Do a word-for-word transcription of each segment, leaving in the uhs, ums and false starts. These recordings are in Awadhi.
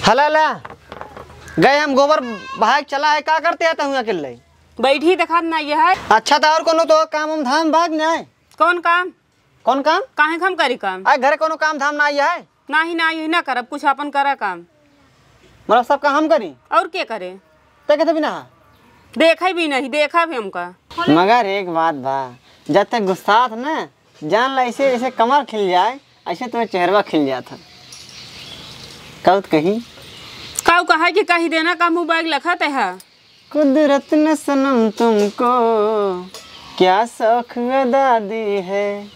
हला ला, गए हम गोबर बहाए के चला है, का करते है तहुआ अकेले? बैठी देखात ना ये है। अच्छा, तो और कोनो तो काम हम धाम बाग ना है? कौन काम? कौन काम? काहे के हम करी काम? आ, घरे कोनो काम धाम ना आया है? नाही, नाही, ना करब, कुछ आपन करा काम। मतलब सब काम हम करी? और के करे? ते कहते भी ना। देखे भी नहीं, देखा भी हमका। मगर एक बात बा, जब तक गुस्सात ना, जान ला ऐसे, ऐसे कमर खिल जाए, ऐसे तुम्हें चेहरवा खिल जात है। कहत कही? काऊ कहा कि कही देना का मुँह बैग लखत है। कुदरत ने सनम तुमको क्या शौक अदा दी है,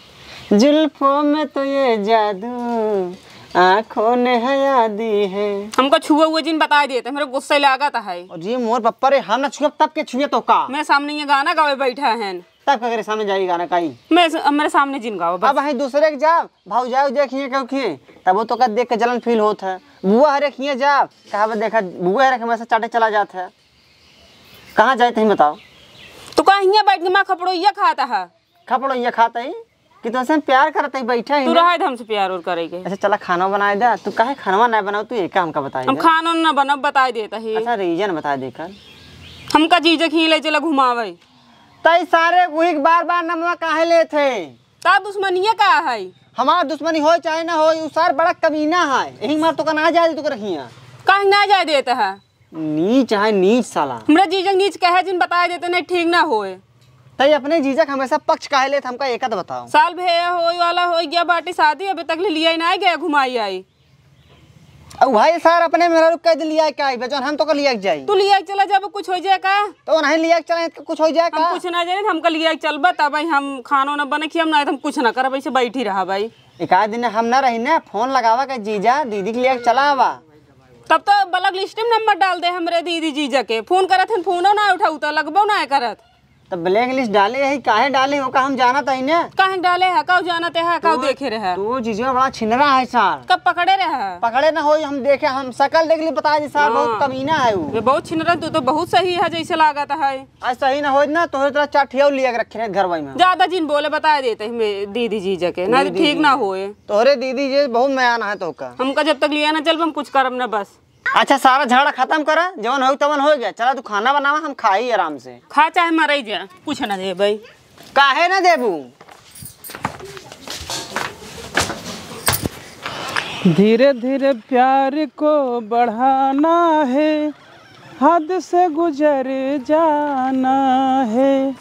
जुल्फों में तो ये जादू आँखों ने हया दी है। हमको छुआ हुआ जिन बताई देते, मेरे गुस्से लागत है। और ये मोर पप्पा रे, हम ना छुए तब के छुए तो का? मैं सामने ये गाना गावे बैठा है। तब का करे सामने जाई गाना गाई? मैं स-, मेरे सामने जिन गाओ बस। अब वहीं दूसरे के जाब, भौजाई देखिए क्यों किए, तब वो तो का देख के जलन फील होत है। बुआ हरे खिए जाब, कहा देखा बुआ हरे के हमेशा चाटे चला जात है। कहाँ जाए तहीं बताओ? तू का हियाँ बैठ के माँ खपड़ोइया खाता है? खपड़ोइया खाता ही कि तुमसे हम प्यार करत ही, बैठा ही तू ना। रहा है हमसे प्यार और करे के। अच्छा चला खाना बनाए दे। तू काहे खाना ना बनाओ, तू एक हमका बताई हम दे। खाना ना बनाओ, बताई देता ही। अच्छा रीजन बता दे कर। हमका जीजा खींच ले चला घुमावे। तई सारे वही बार बार नमवा काहे लेत है? ता दुश्मनिया का है? हमार दुश्मनी होय चाहे ना होय, उ सार बड़ा कमीना है। यही मार तो का ना जाए दे, तो कर हियाँ। काहे ना जाए देता है? नीच है, नीच साला। हमरा जीजक नीच कहे जिन बताए देते, नहीं ठीक ना होए। तई अपने जीजक हमेशा पक्ष काहे लेत, हमका एकत बताओ। साल भे होए वाला होए गया बाटी शादी, अबे तक ले लिया ही ना गया घुमाई आई। अब भाई सार अपने मेहरारू कह दे लिया के आई, जौन हम तो का लिया के जाई। तू लिया के चला जाबे, कुछ हो जाए का? तो नहीं लिया के चला, तो कुछ हो जाए हम का? कुछ ना जाने, हमका लिया के चलबा, तब ही हम खानो ना बने खियाम, ना तो हम कुछ ना करब, ऐसे बैठी रहा भाई। एक आध दिन हम ना रही ना, फोन लगावा के जीजा, दीदी के लिया के चला आवा। तब तो ब्लैक लिस्ट में नंबर डाल दे हमरे दीदी जीजा के। फोन करत हन, फोनो ना उठाऊ तो लगबो ना करत। तो ब्लैक लिस्ट डाले है, काहे डाले हो का हम जानत है ने? काहे डाले है, काऊ जानत है, काऊ तू, देखे रहे? तू जीजा बड़ा छिनरा है सार। कब पकड़े रहे? पकड़े ना होई, हम देखे, हम शकल देख ली, बता दी सार, हाँ। बहुत कमीना है वो। ये बहुत छिनरा, तू तो बहुत सही है जैसे लागत है। आज सही ना होई ना, तोहरे तरह चार ठियाऊ लिया के रखे रहे घर में। ज्यादा जिन बोले, बता देते हैं मैं दीदी जीजा के, ना तो दीदी ठीक ना जीजा। होए। तोहरे दीदी जे बहुत मयान है तो का। हमका जब तक लिया ना चल, हम कुछ करब ना बस। अच्छा, सारा झगड़ा खत्म करा, जवन होई तवन हो गया। चला, तू खाना बनावा, हम खाई आराम से। खा चाहे मरई जा, कुछ ना देबे। काहे ना देबू? धीरे धीरे प्यार को बढ़ाना है, हद से गुजर जाना है,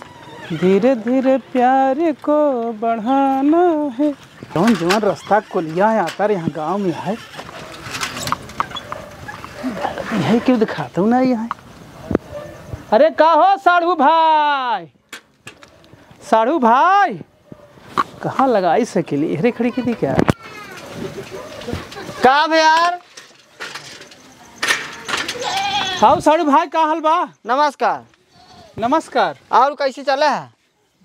धीरे धीरे प्यार को बढ़ाना है। जौन जौन रास्ता कोलिया है, आता रे यहाँ गाँव में है, यही क्यों दिखाता हूँ ना यहाँ। अरे का हो साढ़ू भाई, साढ़ू भाई, कहाँ लगाई सकेली? एहरे खड़ी की थी क्या? का बे यार? आओ साढ़ू भाई, का हाल बा? नमस्कार। नमस्कार। और कैसे चले है?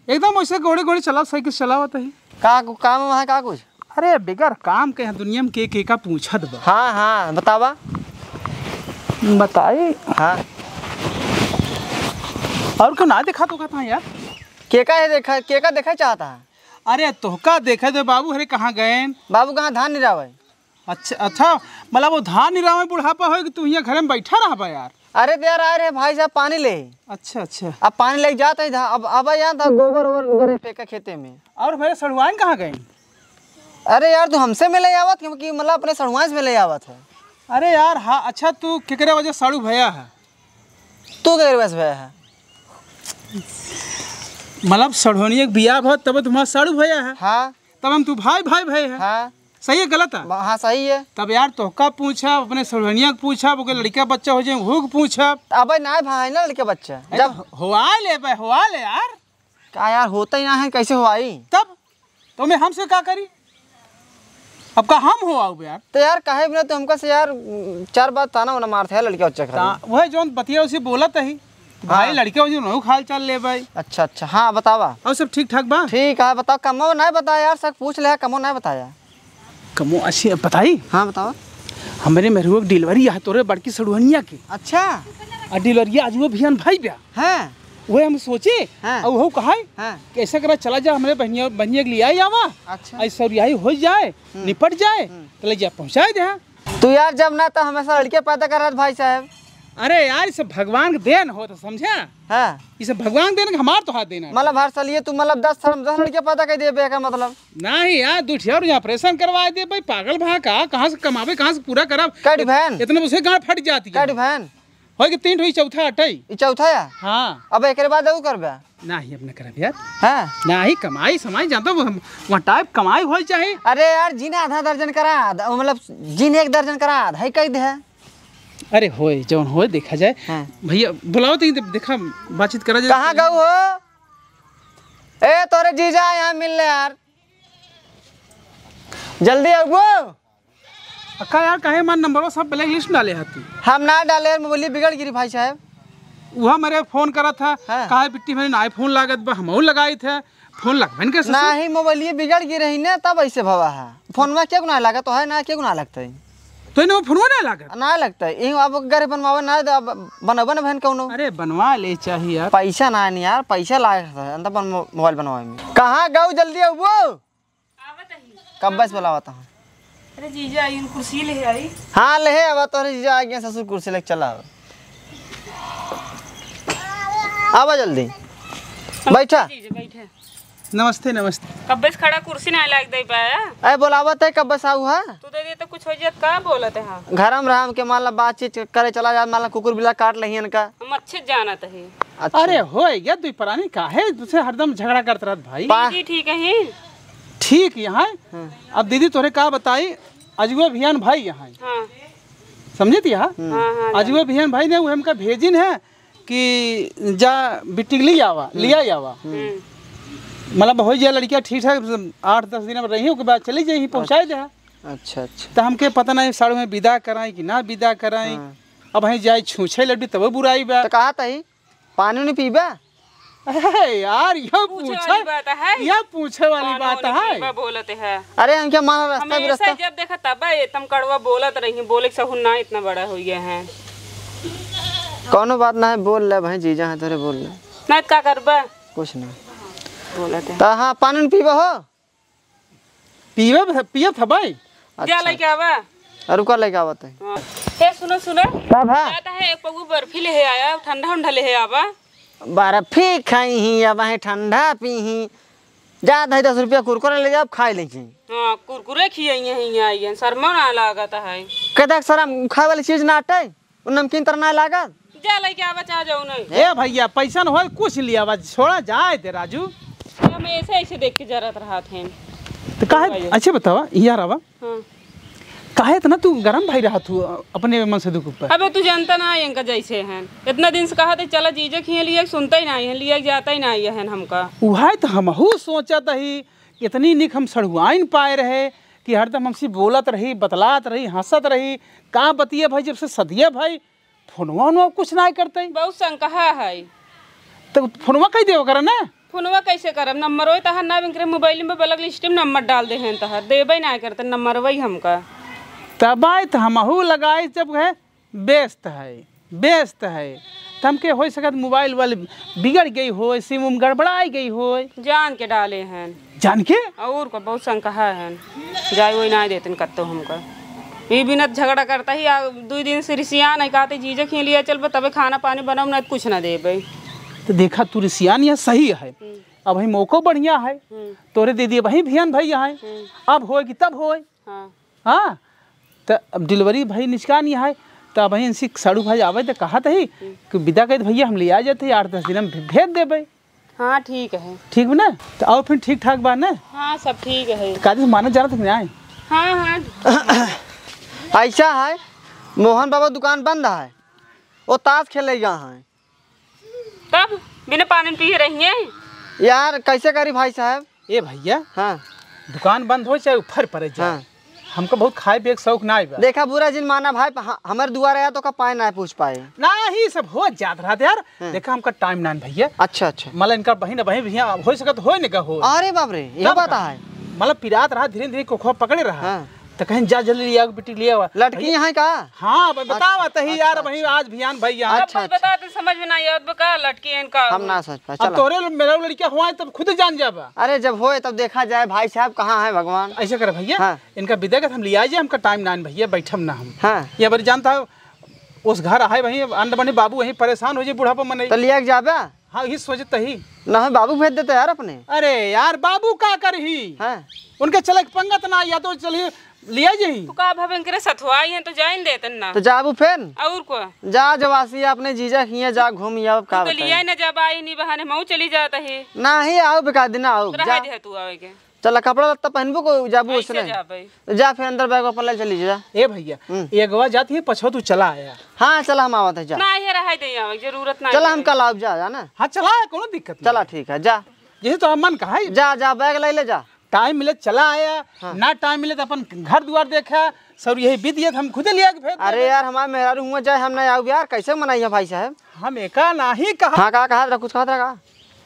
एकदम वैसे गोड़े गोड़े चलाओ, साइकिल चलावत है। का काम है का कुछ? अरे, बिगर काम के यहाँ दुनिया में के, के का पूछत बा? हाँ, हाँ, बतावा। बताई। हाँ। और क्यों ना देखा तो कहता है यार? के का है देखा, के का देखा चाहता है? अरे, तोहका देखे दे बाबू, अरे, कहाँ गए? बाबू कहाँ धान निरावे? अच्छा, अच्छा, मतलब वो धान निरावे बुढ़ापा होए कि तू यहाँ घरे में बैठा रहबा यार? अरे, तो यार, आए रहे भाई साहब पानी ले। अच्छा, अच्छा। अब पानी लेके जात है, अब, अब यहाँ था गोबर ओबर, गोबर फेंका खेते में। और भैया, सड़ुआइन कहाँ गए? अरे यार, तू हमसे मिले आवत, क्योंकि मतलब अपने सड़ुआइन से मिले आवत है। अरे यार, हाँ, अच्छा, तू केकरे वजह साड़ू भया है? तू केकरे वजह से भया है? मतलब सड़ुआनिया के बियाह भा तब तुम्हारा साड़ू भया है? हाँ। तब हम तू भाई, भाई, भाई है। हाँ। सही है, गलत है? ब-, हाँ, सही है। तब यार, तोहका पूछा, अपने सड़ुआनिया के पूछा, ओके लड़का बच्चा हो जाए, ओके पूछा। अबे ना भाई, ना लड़का बच्चा। अरे जब तो हो-, होआ ले बे, होआ ले यार। का यार, होता ही ना है, कैसे होआई? तब तो मैं हमसे का करी? अब का हम होआऊ बे यार? तो यार, काहे बिना तो हमका से यार, चार बात ताना वाना मारते हैं लड़का बच्चा ता-, खातिर। वह जौन बतिया उसे बोलत ही, हाँ। भाई लड़का उसे नहु खाल चाल ले भाई। अच्छा, अच्छा, हाँ, बतावा। और सब ठीक ठाक बा? ठीक है, बताओ, कमो नहीं बताया यार, सब पूछ ले, कमो नहीं बताया। कमो अच्छी बताई? हाँ, बताओ। हमरे मेहरुआ के डिलीवरी है तोरे बड़की सड़ुहनिया के। अच्छा। आ डिलीवरी आज वो भियान भाई ब्या। हैं? वही हम सोचे, हाँ। और वहू कहा है हाँ। कि ऐसा करा, चला जा, हमरे बहनिया, बहनिया के लिए आई आवा, अच्छा। ऐसा रियाई हो जाए, हम्म। निपट जाए, हम्म। तो ले जा, पहुँचाए दे। हाँ। तू यार, जब ना तो हमेशा लड़के पैदा कर रहा था, भाई साहब। अरे यार, ये सब भगवान के देन हो, तो समझा? हाँ। ये सब भगवान के देन, हमार तो हाथ देना। मतलब, हर साल ये तू, मतलब, दस साल में दस लड़के पैदा कर दिए बे का मतलब? नहीं यार, दू ठे और यहाँ ऑपरेशन करवा दे भाई, पागल भा का, कहाँ से कमावे, कहाँ से पूरा करब? कट बहन। इतना मुझसे गांड फट जाती है। कट बहन। होई के तीन ठो, ई चौथा अटई। ई चौथा या? हाँ। अब एकरे बाद ऊ करबे? नाही, अब न करब यार। हाँ। नाही, कमाई समाई जानता हूँ हम, वहाँ टाइप कमाई होई चाहे। अरे यार, जिन आधा दर्जन करा, आधा, मतलब, जिन एक दर्जन करा, आधा ही कह दे है। अरे होए, जौन होए देखा जाए। हाँ। भैया बुलाओ तो, देखा, बातचीत करा जाए। कहाँ गऊ हो? ए, तोरे जीजा यहाँ मिल ले यार, जल्दी अबो। अक्का यार, काहे मन नंबरवा सब ब्लैक लिस्ट में डाले हती? हम ना डाले यार, मोबाइल बिगड़ गिरी भाई साहब। वह मेरे फोन करा था, हाँ। काहे बिट्टी मेरे ना फोन लागत बा, हमहू लगाई थे, फोन लगबे न कर ससुर। नाही, मोबाइल बिगड़ गिरी रही ने, तब ऐसे भवा है। फोनवा के गुना लागत है ना, के गुना लगता है? तो इन्हें फोनवा ना लागत? ना लगता है, ये अब घरे बनवावे ना, अब बनवा ना बहन कौनो। अरे बनवा ले चाहिए यार। पैसा ना है यार, पैसा लागत है, अंत बन मोबाइल बनवावे में। कहाँ गऊ, जल्दी अबो। आवत ही। कब बस बुलावत हूँ? अरे जीजा आई, कुर्सी ले आई। हाँ, ले आवा, तोरे जीजा आ गए ससुर, कुर्सी लेके चला आवा। आवा जल्दी, बैठा। जीजा बैठे। नमस्ते, नमस्ते। कब बस खड़ा, कुर्सी ना लाग दे पाया। अरे बुलावत है, कब बस आऊ है? तू दे दे तो कुछ हो जात, का बोलत है? हाँ। घर में रहा, हमके मान ला बातचीत करे चला जात, मान ला कुकुर बिल्ला काट लही इनका। हम अच्छे जानत है। अच्छा। अरे होए गया दुई प्राणी, काहे तुझसे हरदम झगड़ा करत रहत भाई? पा- जी, ठीक है। ठीक यहाँ। हाँ। अब दीदी तोरे का बताई, अजुए भियान भाई यहाँ। हाँ। समझित यहाँ? हाँ, हाँ, अजुए भियान भाई ने वो हमका भेजिन है कि जा बिट्टी के लिए आवा, हम्म। लिया आवा। हम्म। मतलब हो जाए लड़कियाँ ठीक ठाक, आठ दस दिन में रही, ओके बाद चली जाई, पहुँचाए दे। अच्छा, अच्छा। तो हमके पता नहीं साड़ू में विदा कराई कि ना विदा कराई। हाँ। अब वहीं जाए छूछे लड्डू तब बुराई बा। तो कहा तही? पानी नहीं पीबा? अरे यार, यह पूछे पूछे, वाली बात है। यह पूछे वाली पानी बात होने है। पीबा बोलत है। अरे, हमके मारा रास्ता हमेशा भी रास्ता। जब देखा तब है, तुम कड़वा बोलत रही, बोले के सहूर ना इतना बड़ा हो गया है। कौनो बात ना है, बोल ले भाई, जीजा है तोरे, बोल ले। नहीं तो का करबा? कुछ ना। बोलत है। तो हाँ, पानी नहीं पीबा हो? पीबे, पियत हबै। जा अच्छा। लइके आवा। अरे रुका, लइके आवत है। हाँ। हे सुनो, सुनो। का भा? कहता है एक पगु बर्फी ले आया, ठंडा उंडा ले आवा। बर्फी खाई ही, अब है ठंडा पी ही। जा दही दस रुपया कुरकुरे ले जाओ, खाए लेके। हाँ, कुरकुरे खियाई है, यहाँ आई है, शर्मा ना लागत है। कहता है शर्म खाए वाली चीज ना अटे। उ नमकीन तरह ना लागत। जा लइके आवा, चाह जाओ नहीं। ए भैया, पैसा न होए, कुछ लिया आवा, छोड़ा जाए दे राजू। हम ऐसे, ऐसे देख के जरत रहत हैं। तो काहे, भाई। अच्छा बतावा, यार आवा। हाँ। काहे इतना तू गरम भाई रहत हु अपने मन से दुख पर? अबे तू जानता ना इनका जैसे हैं। इतना दिन से कहा थे चला जीजे खिए लिए, सुनता ही नहीं है, लिए जाता ही नहीं है हमका। उहाय तो हमहू सोचत ही, इतनी निक हम सड़ुआइन पाए रहे कि हरदम हमसे बोलत रही, बतलात रही, हँसत रही। का बतिया भाई, जब से सदिया भाई फोनवा वोनवा कुछ नाय करते। बहुत संकहा है। तो फोनवा कह देव करे ना। फोनवा कैसे करब? नंबर वही तहार ना बिनकरे मोबाइल में बलक लिस्ट में नंबर डाल दे हैं तहार, देबे ना करते नंबर वही हमका। तब आए तो हमहू लगाए जब है व्यस्त है, व्यस्त है। त हमके होइ सकत मोबाइल वाले बिगड़ गई होय, सिम उम गड़बड़ाई गई होय। जान के डाले हैं। जान के? और का बहुत संकहा है। जाए वही ना देतन कत्तो हमका। ई बिना झगड़ा करता ही आ, दुई दिन से रिसियान है, कहते जीजे खिए लिए चलबे तबे खाना पानी बनाओ, ना कुछ ना देबे। तो देखा तू रिसियान यह सही है। हम्म। अब वही मौको बढ़िया है। हम्म। तोरे दे दिए वही भियान भाई यहाँ। हम्म। अब होय कि तब होय। हाँ। हाँ, त अब डिलीवरी भाई निचका नहीं है, त अब इनसे साड़ू भाई आवे त कहा तही कि विदा कर दे भैया, हम ले आ जाते, आठ दस दिन में भे-, भेज देबे। हाँ, ठीक है। ठीक बा ना? त आओ फिर, ठीक ठाक बा ना? हाँ, सब ठीक है। काजी से मानत जानत कि नहीं? हाँ, हाँ। ऐसा है, मोहन बाबा दुकान बंद है, वो ताश खेले गया है। तब बिना पानी पिए रहिए? यार, कैसे करी भाई साहब? ए भैया, हाँ। दुकान बंद हो चाहे ऊपर पड़े जाए, हाँ। हमका बहुत खाए पिए के शौक ना बा। देखा, बुरा जिन माना भाई, ह-, हमारे दुआरे आया तो का पाए ना पूछ पाए। ना ही सब हो जात रहत यार। हाँ। देखा, हमका टाइम ना भैया। अच्छा, अच्छा। मतलब इनका बहिन, बहिन भैया हो सकत हो नहीं का हो। अरे बाप रे, ये तब बात का? है। मतलब पिरात रहा, धीरे धीरे कोखवा पकड़े रहा। हाँ। तो कहीं जा जल्दी लिया, बेटी लिया हुआ। लड़की यहाँ का? हाँ, अब बतावा अच्छा, तही यार, अच्छा, वही अच्छा। आज भियान भाई यहाँ। अच्छा, अब अच्छा। बता दे, समझ में ना आवत बा का लड़की इनका? हम ना समझ पाए, अब चला। तोरे मेरा लड़किया हुआ है, तब खुद जान जाबा। अरे, जब होए तब देखा जाए भाई साहब, कहाँ है भगवान? ऐसे करे भैया, हाँ। इनका विदा के हम लिया जाए, हमका टाइम ना है भैया, बैठम ना हम। हाँ। ये बार जानता है, उस घर आहे वहीं, अन्न बने बाबू वहीं परेशान हो जाए बुढ़ापा मने। तो लिया के जाबा? हाँ, यही सोचत ही। ना हो, बाबू भेज देते यार अपने। अरे यार, बाबू का करही? हाँ। उनके चले के पंगत ना, या तो चलिए लिया जाई। तू का भावे, इनकरे सथुआई हैं तो जाइन देतन ना। तो जाबू फेन? और को? जा जवासी अपने जीजा खिए जा घूम आओ, का तू तो बताई? लिया न जाबा, आई नहीं बहाने मऊ चली जाता है। नाही, आओ बेकार दिन आओ, रहा जा। दे तू आवे के। चला, कपड़ा लत्ता पहनबो को जाबू ऐसे उसने। जाबे। तो जा फिर अंदर बैग अपन ले चली जा। ए भैया, हम्म। ये अगवा जाती है, पछवा तू चला आया। हाँ, चला, हम आवत है, जा। ना, ये रहाई दे आवे, जरूरत ना चला, है। हम कल आउब, जा, जा ना। हाँ, चला, कोनो दिक्कत चला, नहीं। ठीक है, जा। जैसे तो मन कहा है। जा, जा, बैग ले ले जा। टाइम मिले चला आया, हाँ। ना टाइम मिले तो अपन घर दुआर देखा, सब यही बीत गया तो हम खुदे लिया के भेज अरे देबे। यार, हमारे मेहरारू हुआ जाए, हम ना आउब यार, कैसे मनाइए भाई साहब? हम एका नाही कहा। हाँ, कहा, कहा, कुछ कहा था का?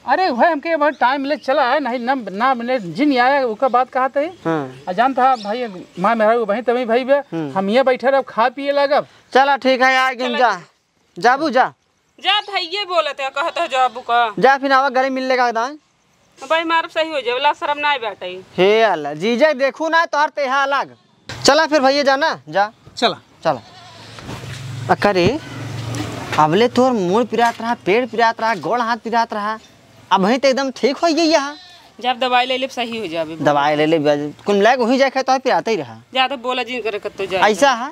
अरे भाई, हमके भाई टाइम मिले चला है, नहीं ना, ना मिले जिन आया, ओकर बात कहा थे। हाँ। आ जानता है भाई, माँ मेहरारू वहीं तभी भाई बे, हम्म। हम ये बैठे रहो, खा पिए लागब। चला ठीक है, आ गिन चला जा। जाबू जा। जा भैये बोलत है, कहत है जाबू का। जा फिर आवा गले मिलने का दाएं। भाई मारब सही हो जाए, ला शर्म ना बाटे। हे अल्लाह, जीजा देखू ना तोहर तेहा अलग। चला फिर भैया जाना, जा। चला। चला। अकरे, अबले तोर मुड़ पिरात रहा, पेट पिरात रहा, गोड़ हाथ पिरात रहा, अबहीं तो एकदम ठीक हो गई है। जब दवाई ले ले सही हो जाबे। दवाई ले ले, कुल मिला के वही जाए खाए तो पिराते ही रहा। ज्यादा बोला जिन करे कत्तो जाए। ऐसा है,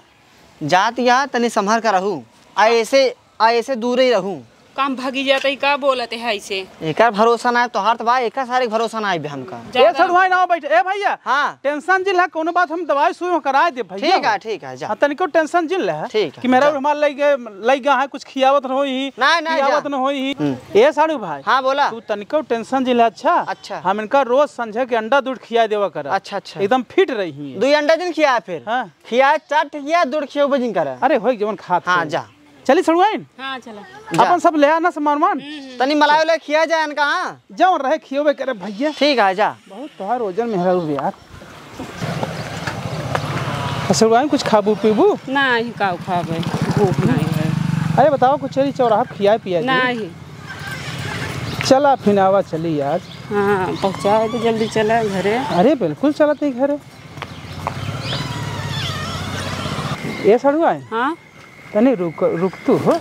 जात यहाँ तनी संभर कर रहू, आ ऐसे, आ ऐसे दूर ही रहू। काम भागी जाता ही, का बोलत है ऐसे? एकर भरोसा ना है, तोहार तो बा, एकर सारे के भरोसा ना है बे हमका। ज्यादा ए सड़ुआइन, आओ बैठ। ए भैया, हाँ। टेंशन जिन है, कोनो बात हम दवाई सुई करा दे भैया। ठीक है, ठीक है, जा। हाँ, तनिको टेंशन जिन ले है ठीक है, कि मेरा जा। रुमाल लग गए, लग गया है, कुछ खियावत न होई ही, नहीं, नहीं, पियावत जा। न होई ही। हम्म। ए साड़ू भाई, हाँ, बोला। तू तनिको टेंशन जिन ले, अच्छा? अच्छा। हम इनका रोज संझे के अंडा दूध खिया देवा करा। अच्छा, अच्छा। एकदम फिट रही है। दो अंडा दिन खिया फिर? हाँ। खिया चार ठिकिया दूध खिया बजिन करा। अरे, होई जवन खात हाँ, होई। जा। चली सड़ुआइन? हाँ, चला। जा। अपन सब ले आना सामान वामान। हम्म, हम्म। तनी मलाई वाला खिया जाए इनका, हाँ? जौन रहे खियोबे करे भैया। ठीक है, जा। बहुत तोहार ओजन मेहरारू बे यार। आ सड़ुआइन कुछ खाबू पीबू? नाही, का खाबे? भूख नाही है। अरे बताओ, कुछ चली चौराहा खिया पिया जाए। नाही। चला फिर आवा चली आज। हाँ, पहुँचाए तो जल्दी चला घरे। अरे बिल्कुल चलत ही घरे। ए सड़ुआइन? हाँ? तनी रुक, रुक तू हो।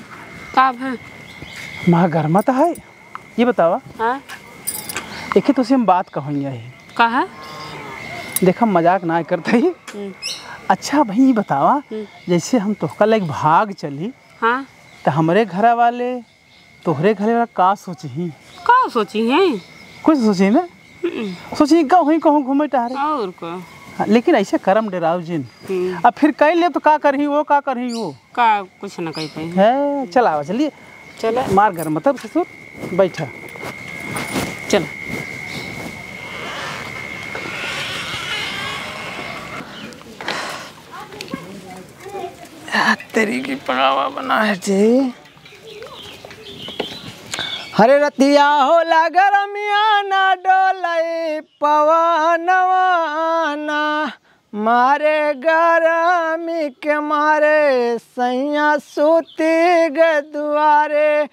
का भा? माँ घर में तो है। ये बतावा। हाँ? एके तुझसे हम बात कहूँगी है। कहा? देखा, मजाक ना करते ही। हम्म। अच्छा भाई, ये बतावा, हम्म। जैसे हम तोहका लेके भाग चली, हाँ। तो हमरे घर वाले, तोहरे घर वाला का सोची ही? का सोची हैं? कुछ सोची ना? हम्म। सोची का हुई कहूँ घूमे टहरे। और का? हाँ, लेकिन ऐसे करम डेराव जिन। हम्म। अब फिर कह ले तो का करही वो, का करही वो? का कुछ ना कह पाई। है, चला आवा, चलिए। चला। मार घर मतलब ससुर, बैठा। चल। आ, तेरी की पड़ावा बना है जी। हरे रतिया होला गरमिया ना डोलई पवनवा ना, मारे गरमी के मारे सैया सूती ग दुआरे।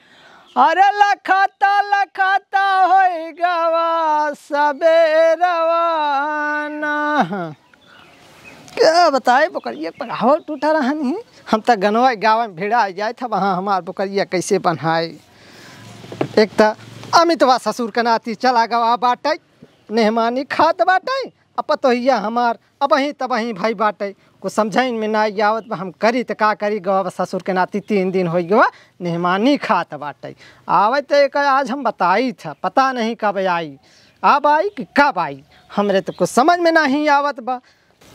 अरे लखता लखता होई गवा सबेरवा ना। क्या बताए, बोकरिया पगावल टूटा रहन ही। हम त गनवा गावे में भिड़ा जाए था, वहाँ हमार बोकरिया कैसे बन्हाए। एक त अमितवा ससुर के नाती चला गवा बाटे, नेहमानी खात बाटे, अब पतोहिया हमार अबहीं तबहीं भई बाटे। कुछ समझइन में ना आवत बा, हम करी त का करी। गवा ससुर के नाती तीन दिन होई गवा, नेहमानी खात बाटे। आवे त एक आज हम बताई था, पता नहीं कब आई, अब आई कि कब आई, हमरे त कुछ समझ में नहीं आवत बा।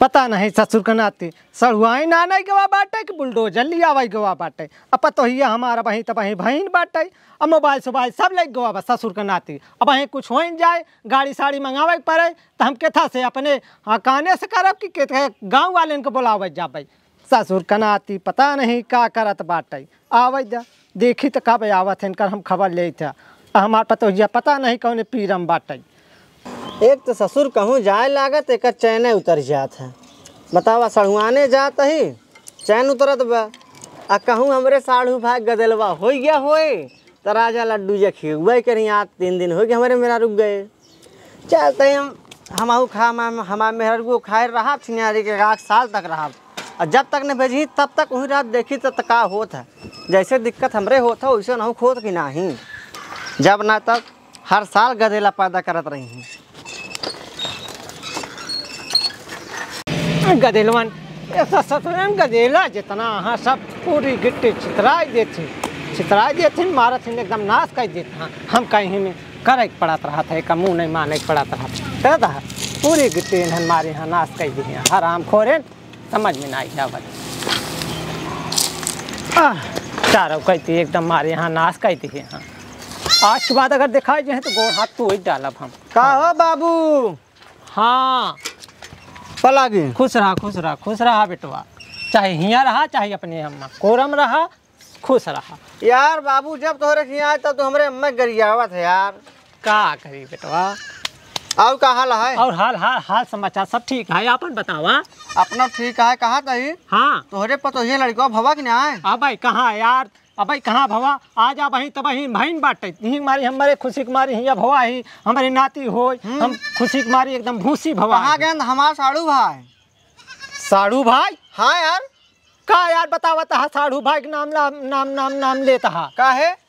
पता नहीं ससुर के नाती सड़ुआइन आने गवा बाटे कि बुलडोजर लियावे गवा बाटे। अब पतोहिया हमार अबहीं तबहीं भईन बाटे, अब मोबाइल सोबाइल सब ले गवा बा ससुर के नाती। अबहीं कुछ होइन जाए, गाड़ी साड़ी मंगावे के पड़े, त हम केथा से अपने, हाँ, काने से करब कि केथा गाँव वालेन के बोलावे जाबे? ससुर के नाती पता नहीं का करत बाटे। आवे द, देखी त कब आवत है, इनकर हम खबर लेत है। आ हमार पतोहिया पता नहीं कौने पीरम बाटे। एक त ससुर कहूँ जाए लागत, एकर चैने उतर जात है। बतावा, सढ़ुआने जात ही, चैन उतरत बा। आ कहूँ हमरे साढ़ू भाई गदेलवा होइ गया होए, त राजा लड्डू जे खियउबे करी। आज तीन दिन होइ गए हमरे मेहरारू गए। चलते हम, हमहू खा, हम, हमार मेहरारू खाए रहा, छिनारी के आठ साल तक रहा। और जब तक न भेजी, तब तक वही रात देखी, तब तक का होत है। जैसे दिक्कत हमरे होत है, वैसे नहू होत कि नाही। जब ना तब हर साल गदेला पैदा करत रही हैं। गदेलवन, ये स-, ससुरन गदेला जितना, हाँ, सब पूरी गिट्टी छितराई देत ही, छितराई देत ही, मारत ही, एकदम नाश कर देत। हाँ, हम कहीं में करे के पड़त रहत है, का मुँह नहीं माने के पड़त रहत है। तो दा, पूरी गिट्टी इन्हन मारे, हाँ, नाश कर दी हैं, हराम खोरेन। समझ में नाही आवत। आह, चारों कइती एकदम मारे यहाँ नाश कइती है यहाँ। आज के बाद अगर दिखाई जाए तो गोड़ हाथ तोड़ डालब हम। का हो बाबू? हाँ। पलागी। खुश रहा, खुश रहा, खुश रहा बेटवा। चाहे हियाँ रहा, चाहे अपने अम्मा कोरम रहा, खुश रहा। यार बाबू, जब तोहरे हियाँ आए तब तो हमरे अम्मा गरियावत है यार। का करी बेटवा? और का हाल है? और हाल, हाल, हाल समाचार सब ठीक है, आपन बतावा। अपना ठीक है, कहा तही? हाँ। तोहरे पतोहिया लड़कवा भवा कि ना आए? अब भाई कहाँ यार, अब भाई कहाँ भवा? आज अब ही तब ही भइन बाटे, यही मारी हमरे खुशी के मारी हिया भवा ही, हमरे नाती होय, हम्म। हम खुशी के मारी एकदम भूसी भवा कहाँ ही। गए हमार साड़ू भाई? साड़ू भाई? हाँ यार। का यार बतावत हा, साड़ू भाई के नाम, नाम, नाम, नाम, नाम लेत हा। काहे?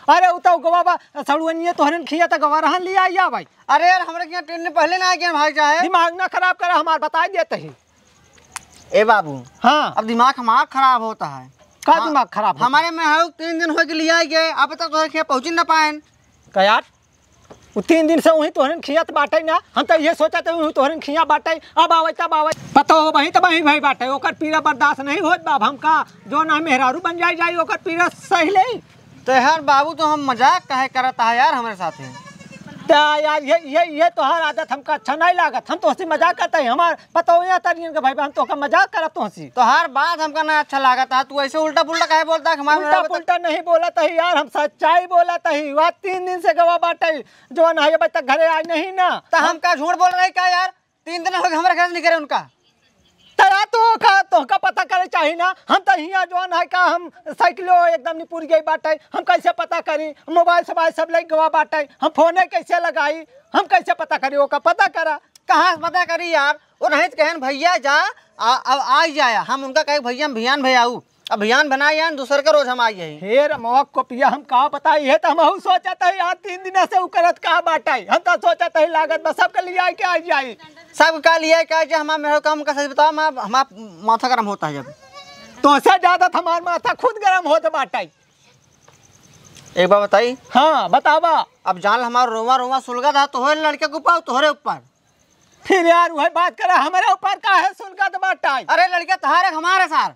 अरे उ तो गवा बा, सड़ुअनिया तोहरन खिया त गवा रहन लिया या भाई। अरे यार, हमरे खिया तीन दिन पहले ना आ गया भाई चाहे। दिमाग ना खराब करा हमार, बताई देत ही। ए बाबू। हाँ। अब दिमाग हमार खराब होत है। का हाँ, दिमाग खराब होत? हमारे मेहरारू तीन दिन हो के लिया गए, अब तक तोहरे खिया पहुँच न पाएन। का यार? उ तीन दिन से वहीं तोहरन खियात बाटे ना, हम तो ये सोचत है वहीं तोहरन खिया बाटे, अब आवे तब आवे। पता हो वहीं तब वहीं भाई बाटे, ओकर पीड़ा बर्दाश्त नहीं होत बाब हमका, जो ना मेहरारू बन जाई जाई ओकर पीड़ा सही ले। तो यार बाबू तो हम मजाक काहे करत है यार हमरे साथे? ता यार ये, ये, ये तोहार आदत हमका अच्छा नहीं लागत, हम तोहसे मजाक करत है, हमार पता हो या तरियन के भाई हम तोहका मजाक करत तोहसे। तोहार बात हमका ना अच्छा लागत है, तू ऐसे उल्टा पुल्टा काहे बोलता है हमारे उल्टा मेहरारू के? पुल्टा नहीं बोलत है यार, हम सच्चाई बोलत है, वह तीन दिन से गवा बाटे। जौन है, अबे तक घरे आए नहीं ना। त हम का झूठ बोल रहे का यार? तीन दिन हो गए हमारे घर से निकले उनका। त यार, तो का, तो का पता करे चाही ना? हम त हियाँ जौन है का, हम साइकिलो एकदम निपुर गई बाटे, हम कैसे पता करी? मोबाइल सोबाइल सब लग गवा बाटे, हम फोने कैसे लगाई? हम कैसे पता करी? ओका पता करा। कहाँ से पता करी यार? वो नहीं तो कहन, "भैया जा, आ, अब आ ही जाया।" हम उनका कहे, "भैया, हम भियान भे आऊ।" अब भियान बनाए आन, दूसर के रोज हम आई यही। हे रमवा कोपिया, हम का बताई, ये तो हमहू सोचत है यार, तीन दिन से उ करत का बाटे। हम तो सोचत है लागत बस सबके लिए आए के आ जाई। सब का लिए के आ जाए, हमार मेहरारू काम का सच बताओ, हमार, हमार माथा गरम होता है जब। तोसे ज्यादा तो हमार माथा खुद गरम होत बाटे। एक बात बताई? हाँ, बतावा। अब जान हमार रोवा रोवा सुलगत है तोहरे लड़के के ऊपर, तोहरे ऊपर। फिर यार वही बात करा, हमारे ऊपर का है सुलगत बाटे? अरे लड़के तोहारे हमारे सार।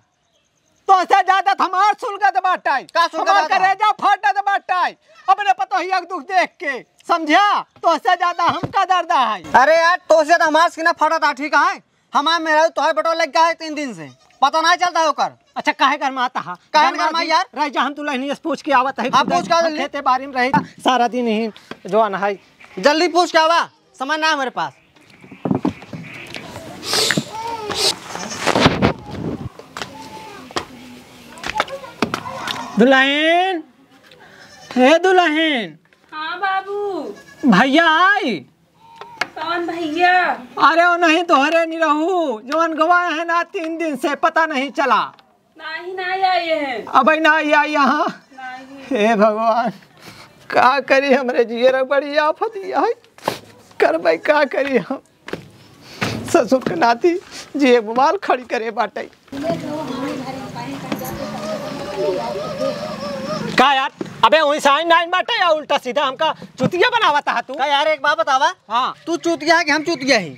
तोसे ज्यादा तो हमार सुलगत बाटे। का सुलगत हमार बाटे? करेजा फाटत बाटे अपने पतोहिया के दुख देख के, समझा? तोसे ज्यादा हमका दर्द है। अरे यार, तोसे तो हमार सीना फाटत है, ठीक है? हमार मेहरारू तोहर बेटवा लग गया है तीन दिन से, पता नहीं चलता है ओकर। अच्छा, काहे गरमात हा? काहे गरमात गरमाई यार? रह जा, हम दुल्हनिया से पूछ के आवत है। हाँ, पूछ के आओ हम जल्दी। खेते बाड़ी में रही सारा दिन ही जौन है। जल्दी पूछ के आवा, समय ना है मेरे पास। दुल्हन, हे दुल्हन। हाँ बाबू। भैया आई? कौन भैया? अरे वो नहीं तोहरे नहीं रहू, जौन गवा है ना तीन दिन से पता नहीं चला। नाही, नाही आए हैं। अबे नाही आई यहाँ। नाही। हे भगवान, का करी हमरे जियरा बड़ी आफत आई। करबे का करी हम? ससुर के नाती जी एक बार खड़ी करे बाटे। का यार? अबे वही साइन नाइन बाटे या उल्टा सीधा हमका चुतिया बनावत हा तू? का यार एक बात बतावा। हाँ। तू चुतिया है कि हम चुतिया ही?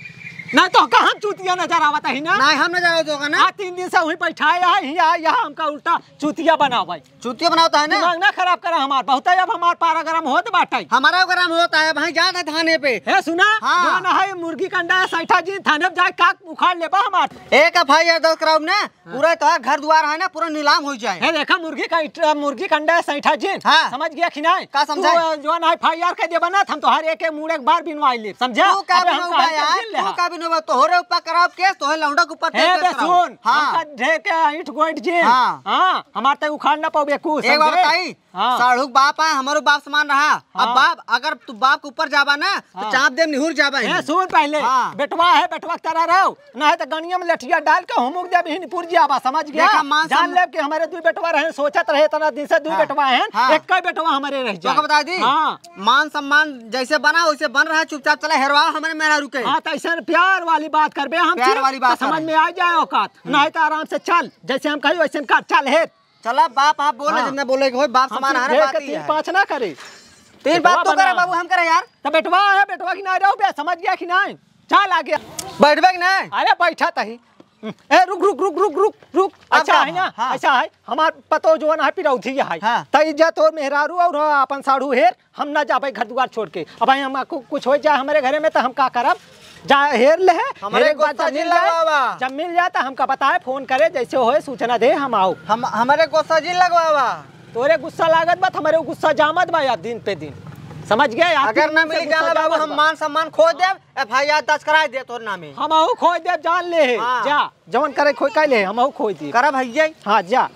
ना तो का हम चुतिया नजर आवत ही ना? ना हम नजर आवत होगा ना। आ तीन दिन से वही बैठाए है, यहाँ, यहाँ हमका उल्टा चुतिया बनावे। चुतिया बनावत है ना? दिमाग ना खराब करा हमार, बहुत है अब हमार पारा गरम होत बाटे। हमारा गरम होता है, भाई जात है थाने पे। हे सुना, हाँ। जौन है मुर्गी कंडा है, सैठा जी थाने पे जाए काक उखाड़ लेबा हमार। एक एफ आई आर दर्ज कराओ ना, हाँ। पूरा तोहार घर दुआर है ना, पूरा नीलाम हो जाए। हे देखा मुर्गी का इट-, मुर्गी कंडा है सैठा जी। हाँ। समझ गया कि नहीं? का समझाए? तू, अ, जौन है एफ आई आर के देबा ना, हम तोहार एक एक मूड़ एक बार बिनवाई ले, समझा? तू का अबे हम बिनवाई कहाँ से यार? बिन ले तू हाँ? का तोहरे ऊपर कराब केस, तोहे लौंडा के ऊपर हे केस बे कराब। सुन, हाँ। हमका ढेर के ईंट गोइठ जे। हाँ। हाँ, हमार तक उखाड़ ना पाओ बेकूस, एक बात समझे? बताई, हाँ। साढ़ू के बाप है, हमारो बाप समान रहा। अब हाँ। बाप, अगर तू बाप के ऊपर जाबा ना, तो हाँ। चाप देब निहुर जाबा ए, ही। सुन पहले, हाँ। बेटवा है, बेटवा के तरह रहो, ना है तो गनिया में लठिया डाल के हुमुक देब हिनपुर जाबा, समझ गया? देखा, मान जान सम- लेब कि हमारे दुई बेटवा रहे, सोचत रहे इतना दिन से दुई हाँ। बेटवा हैं, हाँ। एक ही बेटवा हमारे रह जाए। तोका बता दी? हाँ। मान सम्मान जैसे बना वैसे बन रहा, चुपचाप चला हेरवा हमारे मेहरारू के। हाँ, तो ऐसे प्यार वाली बात करबे हम प्यार फिर वाली बात तो समझ करे। में आ जाए औकात, हम्म। नहीं तो आराम से चल, जैसे हम कही वैसे कर, चल हेर। चला बाप, आप बोले हाँ। जितना बोले के होए, बाप हम समान फिर हमारा देख बात के ही तीन है। पाँच ना करे। तीन बेटवा बात तो करे बना। बाबू, हम करे यार। तो बेटवा है, बेटवा की ना रहो बे, समझ गया कि नहीं? चल आगे। बैठबे कि नहीं? अरे बैठा तही। ए, रुक, रुक, रुक, रुक, रुक, रुक। अब अच्छा का है ना? हाँ। अच्छा है, हमार पतो जो ना है, पिरौधी है। हाँ। त ई जा तोर मेहरारू और अपन साढ़ू हेर, हम ना जाबे घर दुआर छोड़ के। अब हम कु-, कुछ हो जाए हमारे घरे में, तो हम का करब? जा हेर ले, हमारे हेरे के बाद गुस्सा जब जिन मिल जाए, लगवावा। जब मिल जाए, तो हमका बताए, फोन करे, जैसे होए, सूचना दे, हम आओ। हम, हमारे गुस्सा जिन लगवावा। तोरे गुस्सा लागत बा, हमारे गुस्सा जामत बा यार, दिन पे दिन। समझ गया यार, अगर दिन ना पे मिली गुस्सा जाना बाबू, जामत हम बा। मान सम्मान खो देब, एफ आई आर दर्ज कराए दे तोर नामे। हम आहू खोज देब, जान ले है। हाँ। जा, जवन करे खोज कर ले, हम आहू खोज देब। करा भैया। हाँ, जा।